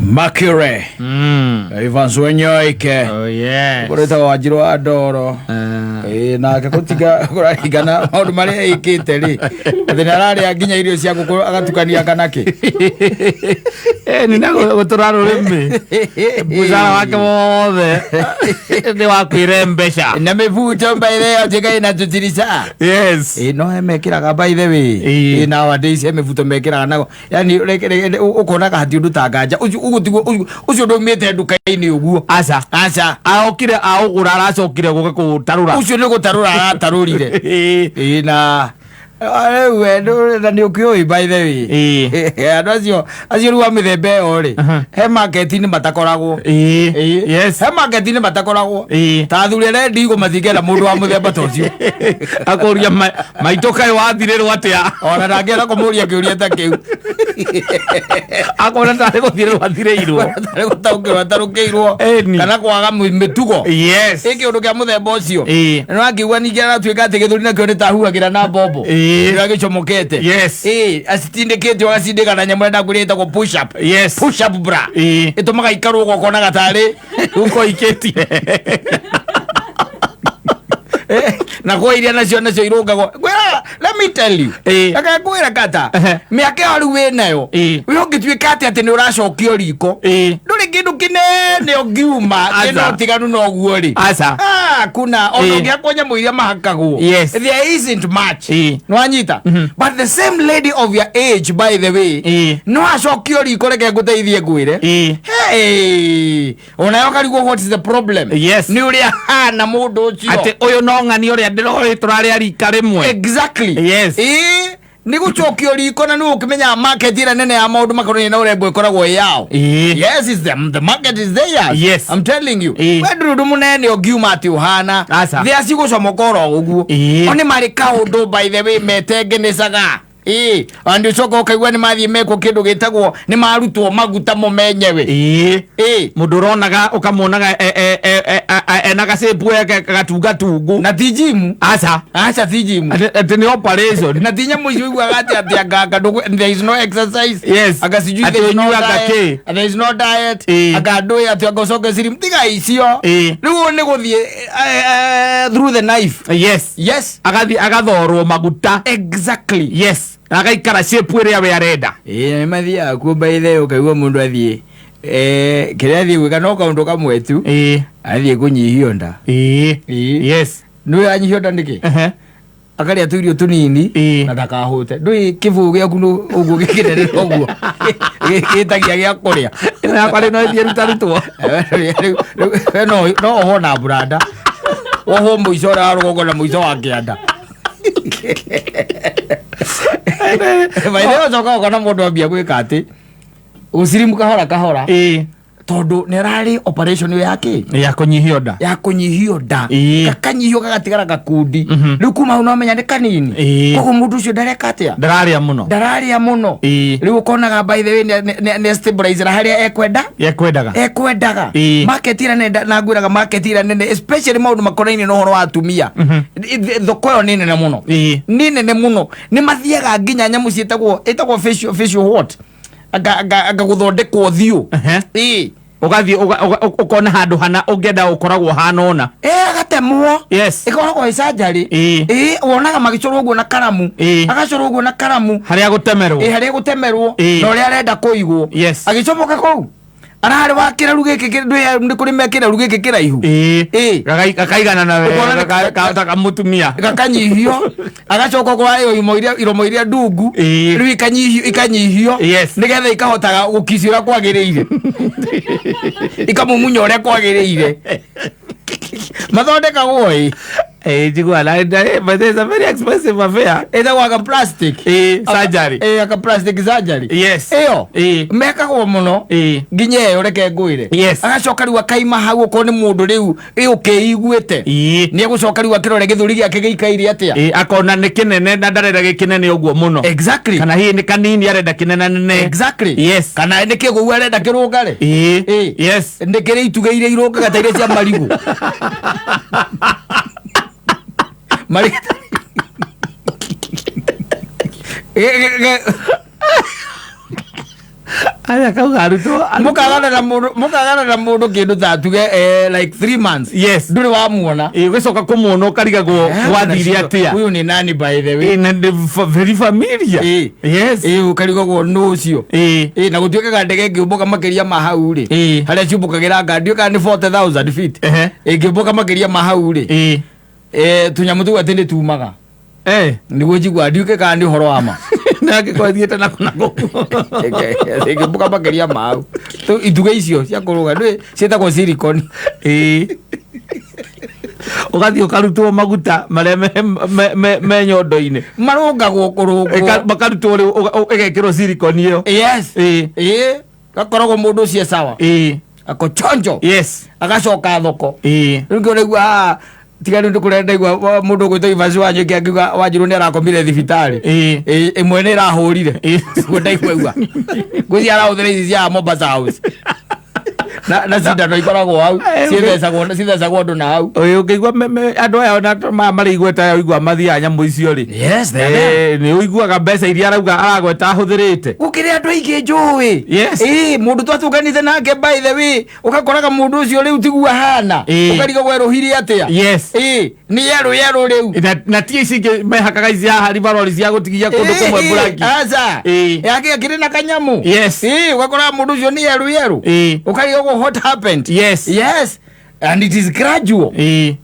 Mercury. Evans Wanyoike. Oh, yes. Kũrĩtagwo Wanjirũ wa Ndoro. Ĩĩ, nake gũtiga kũraringana maũndũ marĩa ĩkĩte rĩ, atĩ nĩ ararĩa nginya irio cia ngũkũ agatukania kanakĩ. Eh, nĩ na gũtũra rũrĩmĩ mũcara wake wothe nĩ wa kwĩrembeca. Na mĩbuto by the way njĩka ĩna tũtirica. Yes. Ĩĩ, no he mekĩraga by the way. Ĩĩ. Ĩĩ, nowadays he mĩbuto mekĩraga nago, yani ũkonaga hati ũndũ ta nganja ũcio ũgũtigwo ũcio ndũmĩte nduka-inĩ ũguo. Aca. Aca. Aokire aũgũra, aracokire gũka kũũtarũra. Ũcio nĩ gũtarũra aratarũrire. Ĩĩ. Ĩĩ, na rĩu we na nĩ ũkĩũĩ by the way. Ĩĩ. Andũ acio rĩu a mĩthemba ĩyo rĩ, he market-inĩ matakoragwo. Ĩĩ. Ĩĩ. Yes. He market-inĩ matakoragwo. Ĩĩ. Ta athuri arĩa ndigũ matingĩenda mũndũ wa mũthemba ta ũcio. Akũria maitũ kaĩ wathirĩrwo atĩa? Ona ndangĩenda kũmũria kĩũria ta kĩu. Akona tarĩ gũthirĩrwo athirĩirwo. Tarĩ gũtaũkĩrwo atarũkĩirwo. Ĩni. Kana kwaga mĩtugo. Yes. Ĩ kĩũndũ kĩa mũthemba ũcio. Ĩĩ. Na nĩwakiuga ningĩ aratuĩka atĩ gĩthũri nakĩo nĩ tahuhagĩra na mbombo. Ĩĩ. Nĩ agĩcomokete. Yes. Ĩĩ, acitindĩkĩte agacindĩka na nyamũ ĩrĩa ndakwĩrire ĩtagwo push up. Yes. Push up bra. Ĩĩ. Ĩtũmaga ikarwo ũkonaga tarĩ Ũkoikĩtie. Na kwa iria nacio irũngagwo. Ngwĩraga, let me tell you. Ĩĩ. Reke ngwĩre kata. Ehe. Mĩaka ĩyo rĩu wĩnayo. Ĩĩ. We ũngĩtuĩka atĩ nĩ ũracokio riko. Ĩĩ. Ndũrĩ kĩndũ kĩnene ũngiuma Aca. kĩna ũtiganu na ũguo rĩ. Aca. Ah, kuna ona Ĩĩ. ũngĩakwo nyamũ iria mahakagwo. Yes. There isn't much. Ĩĩ. Nĩwanyita? But the same lady of your age, by the way, Ĩĩ. no acokio riko, reke ngũteithie ngwĩre. Ĩĩ. Hey! Onayo karigwo what is the problem? Yes. Nĩ ũrĩa hana mũndũ ũcio. Atĩ ũyũ no ng'ani ũrĩa ndĩroĩ tũrarĩa rika rĩmwe. Exactly. Yes. Ĩĩ, nĩ gũcokio riko na nĩ ũkĩmenyaga market ĩrĩa nene ya maũndũ makonainie na ũrembo ĩkoragwo ĩ yao. Ĩĩ. Yes, is the market is theirs. Yes. I'm telling you. Ĩĩ. We ndũrĩ ũndũ mũnene ũngiuma atĩ ũhana. Aca. Thĩa cigũcomoka oro ũguo. Ĩĩ. O nĩ marĩ kaũndũ by the way metengenecaga. Ĩĩ, ona nĩ ũcoka ũkaigua nĩ mathiĩ mekwo kĩndũ gĩtagwo nĩ marutwo maguta mo menyewe. Ĩĩ. Ĩĩ. Mũndũ ũronaga ũkamuonaga ena gacĩmbu gatungatungu. Na ti gym. Aca. Aca, ti gym. Atĩ nĩ operation. Na ti nyamũ icio iguaga atĩ anga there is no exercise. Yes. Anga sijui Atĩ there is no ũnyuaga diet. kĩ? There is no diet. Ĩĩ. Anga ndũĩ atĩ anga ũcoke slim. Tiga icio. Ĩĩ. Rĩu ũyũ nĩ gũthiĩ through the knife. Yes. Yes. Agathiĩ agathorwo maguta. Exactly. Yes. Agaikara shape ĩrĩa we arenda. Ĩĩ, nĩ mathiaga kuo by the way, ũkaigua mũndũ athiĩ kĩrĩa athiĩ gwĩka no kaũndũ kamwe tu. Ĩĩ. Athiĩ kũnyihio nda. Ĩĩ. Ĩĩ. Yes. Nĩ anyihio nda nĩkĩ? Ehe. Akarĩa tũirio tũnini Ĩĩ. na ndakahũte. Ndũĩ kĩbũgũ gĩaku ũguo gĩkĩnene ũguo gĩtagia gĩa kũrĩa. Ĩno yakwa rĩ no ĩthiĩ rutarutwo. Rĩu we no ohwo na buranda, wohwo mũico ũrĩa wa rũgongo na mũico wa kĩanda. By the way, ũcoka ũkona mũndũ ambia gwĩka atĩ gũcirimu kahora kahora, Ĩĩ. tondũ nĩ ararĩ operation ĩyo ya kĩ? Ya kũnyihio nda. Ya kũnyihio nda. Ĩĩ. Gakanyihio gagatigara gakundi. Rĩu kuma hau no menya nĩ kanini. Ĩĩ. Koguo mũndũ ũcio ndareka atĩa? Ndararĩa mũno. Ndararĩa mũno. Ĩĩ. Rĩu ũkonaga by the way nĩ stabilizer harĩa ekwenda. Ekwendaga. Ekwendaga. Ĩĩ. Market ĩrĩa nene, na ngwĩraga market ĩrĩa nene, especially maũndũ makonainie na ũhoro wa atumia. Thoko ĩyo nĩ nene mũno. Ĩĩ. Nĩ nene mũno. Nĩ mathiaga nginya nyamũ ciĩtagwo ĩtagwo facial what, anga gũthondekwo ũthiũ. Ehe. Ĩĩ. Ũgathiĩ ũkona handũ hana ũngĩenda ũkoragwo hana ũna. Ĩ, agatemwo. Yes. Ĩkoragwo ĩ surgery. Ĩĩ. Ĩĩ, wonaga magĩcorwo ũguo na karamu. Ĩĩ. Agacorwo ũguo na karamu. Harĩa gũtemerwo. Ĩ, harĩa gũtemerwo. Ĩĩ. Na ũrĩa arenda kũigwo. Yes. Agĩcomoka kũu ararĩ wa kĩraru gĩkĩ ndũĩ nĩ kũrĩ me kĩraru gĩkĩ kĩraihu. Ĩĩ. Ĩĩ. Gakaiganana Ũkona wega ta kamũtumia. Gakanyihio, agacoka kwa ĩyo iromo iria ndungu. Ĩĩ. Rĩu ikanyihio Yes. nĩgetha ikahotaga gũkici ũrĩa kwagĩrĩire, ikamumunya ũrĩa kwagĩrĩire mathondekagwo ĩ. Ĩĩ, njiguaga but it's a very expensive affair. Ĩtagwo aka plastic. Ĩĩ, surgery. Ĩĩ, aka plastic surgery. Yes. Ĩyo Ĩĩ. mekagwo mũno. Ĩĩ. Nginya ĩyo, reke ngwĩre. Yes. Agacoka rĩu akaima hau, okorwo nĩ mũndũ rĩu ĩ ũkĩiguĩte, Ĩĩ. nĩ egũcoka rĩu akĩrore gĩthũri gĩake gĩikaire atĩa. Ĩĩ, akona nĩ kĩnene na ndarenda gĩkĩnene ũguo mũno. Exactly. Kana hihi nĩ kanini, arenda kĩnenanene. Exactly. Yes. Kana nĩ kĩgũu arenda kĩrũngare. Ĩĩ. Ĩĩ. Yes. Nĩ kĩrĩ itugĩ iria irũngaga ta iria cia marigũ. Marigũ. Aya kauga arutwo Mũkagana na mũndũ kĩndũ ta tuge like 3 months. Yes. Ndũrĩ wamuona. Ĩ, ũgĩcoka kũmuona ũkarigagwo gwathire atĩa. Huyu ni nani by the way? Ĩ, na nĩ very familiar. Ĩ. Yes. Ĩ, ũkarigagwo nũ ũcio. Ĩ. Ĩ, na gũtuĩkaga ndege ĩngĩũmbũka makĩria ma hau rĩ, Ĩ. harĩa ciũmbũkagĩra nga ndiũĩ kana nĩ 40,000 feet. Ehe. Ĩngĩũmbũka makĩria ma hau rĩ, Ĩ. tũnyamũ tũu atĩ nĩ tumaga. Eh. Nĩguo njiguaga, ndiũĩ kana nĩ ũhoro wa ma. Na angĩkorwo thiĩte na kũna kũu. Ĩngĩũmbũka makĩria ma hau, itugĩ icio cia kũrũga ndũĩ ciĩtagwo silicone. Ĩ. Ũgathiĩ ũkarutwo maguta marĩa me nyondo-inĩ. Marũngagwo kũrũngwo. Makarutwo rĩu ĩgekĩrwo silicone ĩyo. Yes. Ĩ. Ĩ, gakoragwo mũndũ ũcio e sawa. Ĩ. Ako chonjo. Yes. Agacoka thoko. Ĩ. Rĩu ngĩona igua haha tiga rĩu ndĩkũrĩa ndaigua mũndũ ũgwĩtwo Ivaci wa Nyũki akiuga Wanjirũ nĩ arakomire thibitarĩ. Ĩ. Ĩ, ĩmwe nĩ ĩrahũrire. Ĩ. Guo ndaigua igua ngwĩciria arahũthĩra ici cia Mombasa House na cindano ikoragwo hau, cithecagwo andũ na hau. Ĩ, ũngĩigua andũ aya ona maya marĩ igweta aya ũigua mathiaga nyamũ icio rĩ. Yes, they are there. Ĩ, nĩ ũiguaga mbeca iria arauga aragweta ahũthĩrĩte. Gũkĩrĩ andũ aingĩ njũĩ. Yes. Ĩ, mũndũ twatũnganĩte nake by the way, ũgakoraga mũndũ ũcio rĩu tiguo ahana. Ĩ. Ũkarigagwo erũhire atĩa. Yes. Ĩ, nĩ yerũ yerũ rĩu. Na ti ici ingĩ mehakaga ici haha ribarori cia gũtigia kũndũ kũmwe mburaki. Aca. Ĩ. Yake akĩrĩ na kanyamũ. Yes. Ĩ, ũgakoraga mũndũ ũcio nĩ yerũ yerũ. Ĩ. Ũkarigagwo what happened. Yes. Yes, and it is gradual. Ĩ.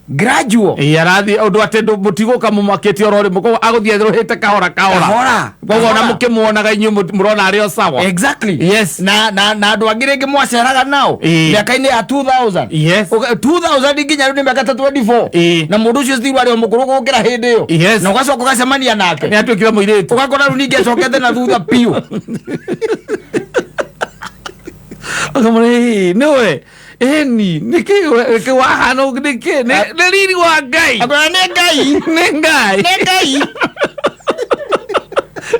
Gradual. Ĩ, arathiĩ ũndũ atĩ mũtigũka mũmakĩte oro rĩmwe, koguo agũthiĩ athiũrũhĩte kahora kahora. Kahora. Koguo ona Kahora. mũkĩmuonaga inyuĩ mũrona arĩ o sawa. Exactly. Yes. Na andũ angĩ rĩngĩ mwaceraga nao Ĩ. mĩaka-inĩ ya 2000. Yes. 2000 nginya rĩu nĩ mĩaka ta 24. Ĩ. Na mũndũ ũcio still arĩ o mũkũrũ gũkĩra hĩndĩ ĩyo. Yes. Na ũgacoka ũgacemania nake. Nĩ atuĩkire mũirĩtu. Ũgakora rĩu ningĩ acokete na thutha biũ. Ũkamwĩra, "Ĩ, nĩwe ĩni nĩkĩ wahana ũguo? Nĩkĩ nĩ riri wa Ngai." Akwĩra nĩ Ngai. Nĩ Ngai. Nĩ Ngai.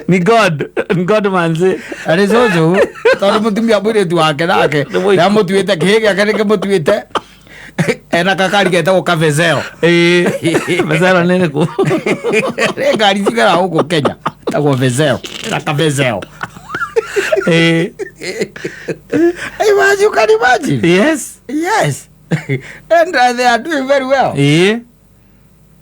Ni God, God manze. Arĩ cũcũ tondũ mũtumia mũirĩtu wake nake Nĩ mũiku. nĩamũtuĩte kĩhĩ gĩake nĩkĩmũtuĩte ena kakari getagwo kavezero. Ĩ, Bezero nĩ ĩrĩkũ? Nĩ ngari cigara gũkũ Kenya tagwo vezero na kavezero. Ĩ. Imagine, you can imagine. Yes. Yes. And they are doing very well. Ĩ.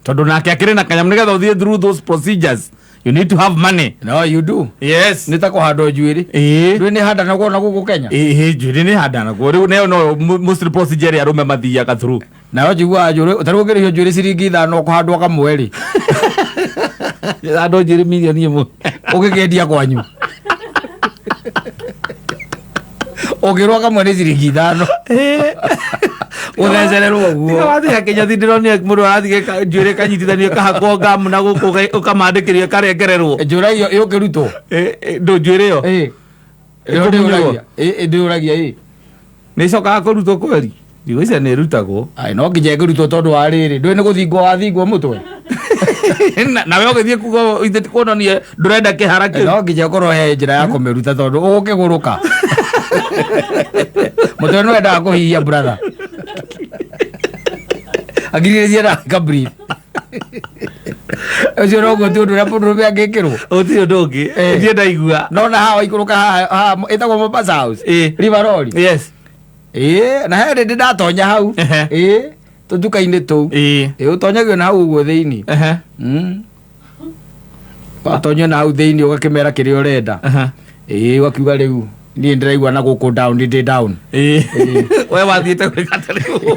Tondũ nake akĩrĩ na kanyamũ nĩgetha ũthiĩ through those procedures you need to have money. No, you do. Yes. Nĩ ta kũhandwo njuĩrĩ. Ĩ. Ndũĩ nĩ handanagwo na gũkũ Kenya. Ĩ, njuĩrĩ nĩ handanagwo rĩu nayo no mostly procedure ĩrĩa arũme mathiaga through. Nayo njiguaga njuĩrĩ tarĩu ũngĩrĩhio njuĩrĩ ciringi 5 ũkũhandwo kamwe rĩ. Handũ njuĩrĩ mirioni 1. Ũgĩkĩendia kwanyu. Ũngĩrwo kamwe nĩ ciringi 5. Ũthecererwo ũguo. Wathiĩ Kenya thi ndĩronire mũndũ arathiĩ njuĩrĩ kanyitithanio kahakwo ngamu na gũkũ ũkamandĩkĩrio ĩkarengererwo. Njũragio ĩũkĩrutwo. Ndũ njuĩrĩ ĩyo. Ĩ. Ĩkũmunywo. Ĩ, ndĩũragia ĩ. Nĩ icokaga kũrutwo kweri. Ndigwĩciria nĩ ĩrutagwo. Ai, no nginya ĩkĩrutwo tondũ wa rĩrĩ ndũĩ nĩ gũthingwo wathingwo mũtwe. Nawe ũgĩthiĩ kuga ithe ti kuonania ndũrenda kĩhara kĩu. No nginya ũkorwo he njĩra ya kũmĩruta tondũ ũgũkĩgũrũka. Mũtwe nĩ wendaga kũhihia brother. Hakiri nĩ ciendaga ka breathe. Ũcio noguo ti ũndũ ũrĩa mũndũrũme angĩkĩrwo. Gũtirĩ ũndũ ũngĩ. Ĩ. Niĩ ndaigua. No na haha waikũrũka haha ĩtagwo Mombasa House. Ĩ. River Road. Yes. Ĩ, na he hĩndĩ ndatonya hau. Ehe. Ĩ, tũtuka-inĩ tũu. Ĩ. Ĩ, ũtonyagio na hau ũguo thĩinĩ. Ehe. Watonyio na hau thĩinĩ ũgakĩmera kĩrĩa ũrenda. Ehe. Ĩ, ũgakiuga rĩu niĩ ndĩraigua na gũkũ down ndĩ down. Ĩ. We wathiĩte gwĩka atĩ rĩu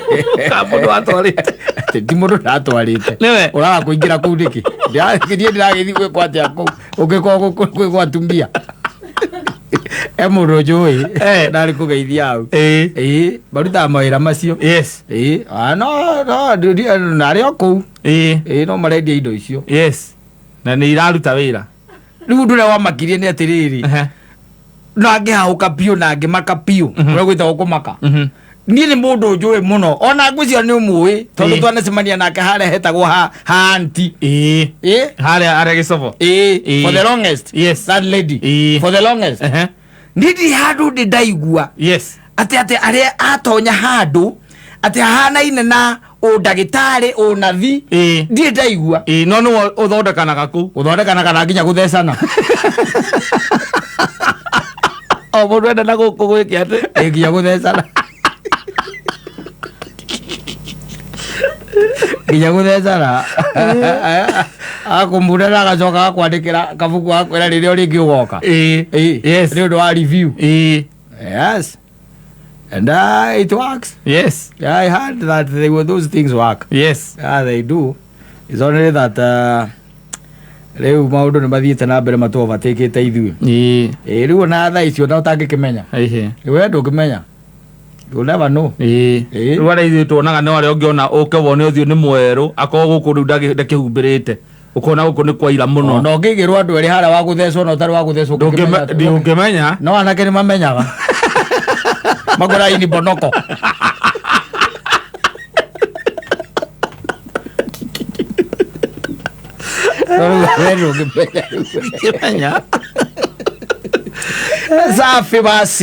ka mũndũ watwarĩte. Atĩ ti mũndũ ndatwarĩte. Nĩwe? Ũraga kũingĩra kũu nĩkĩ? Niĩ ndĩragĩthiĩ gwĩkwo atĩa kũu ũngĩkorwo gwĩ atumia. E mũndũ njũĩ ndarĩ kũgeithia hau. Ĩ. Ĩ, marutaga mawĩra macio. Yes. Ĩ, no no narĩ o kũu. Ĩ. Ĩ, no marendia indo icio. Yes. Na nĩ iraruta wĩra. Rĩu ũndũ ũrĩa wamakirie nĩ atĩrĩrĩ, Ehe. no angĩhahũka biũ na angĩmaka biũ, ũrĩa gwĩtagwo kũmaka. Niĩ nĩ mũndũ njũĩ mũno ona ngwĩciria nĩ ũmũĩ tondũ Ĩ. twanacemania nake harĩa hetagwo ha aunty. Ĩ. Ĩ. Harĩa harĩa gĩcobo. Ĩ, Ĩ. for the longest. Yes. That lady. Ĩ. For the longest. Ehe. Niĩ ndirĩ handũ ndĩ ndaigua Yes. atĩ atĩ arĩa atonya handũ atĩ hahanaine na ũndagĩtarĩ ũnathi. Ĩ. Ndirĩ ndaigua. Ĩ, no nĩwe ũthondekanaga kũu. Gũthondekana kana nginya gũthecana. O mũndũ enda na gũkũ gwĩke atĩ. Ĩ, nginya gũthecana, nginya gũthecana, akũmuna agacoka agakwandĩkĩra kabuku gakwĩra rĩrĩa rĩngĩ ũgoka. Ĩĩ. Yes. Nĩ ũndũ wa review. Yes, and it works. Yeah, I heard that those things work. Yeah, they do. It's only that rĩu maũndũ nĩ mathiĩte na mbere matũ overtakeĩte ithuĩ. Ĩ, rĩu ona thaa icio na ũtangĩkĩmenya. We ndũngĩmenya, you never know. Ĩĩ. Rĩu arĩa ithuĩ tuonaga nĩ arĩa ũngĩona ũke wone ũthiũ nĩ mwerũ, akorwo gũkũ rĩu ndakĩhumbĩrĩte, ũkona gũkũ nĩ kwaira mũno. Na ũngĩigĩrwo andũ erĩ harĩa, wa gũthecwo na ũtarĩ wa gũthecwo, ũngĩkĩmenya atĩa? Ndũngĩmenya. No anake nĩ mamenyaga, makora ini bonoko. No rĩu we ndũngĩmenya. Ndũngĩmenya. Safi basi.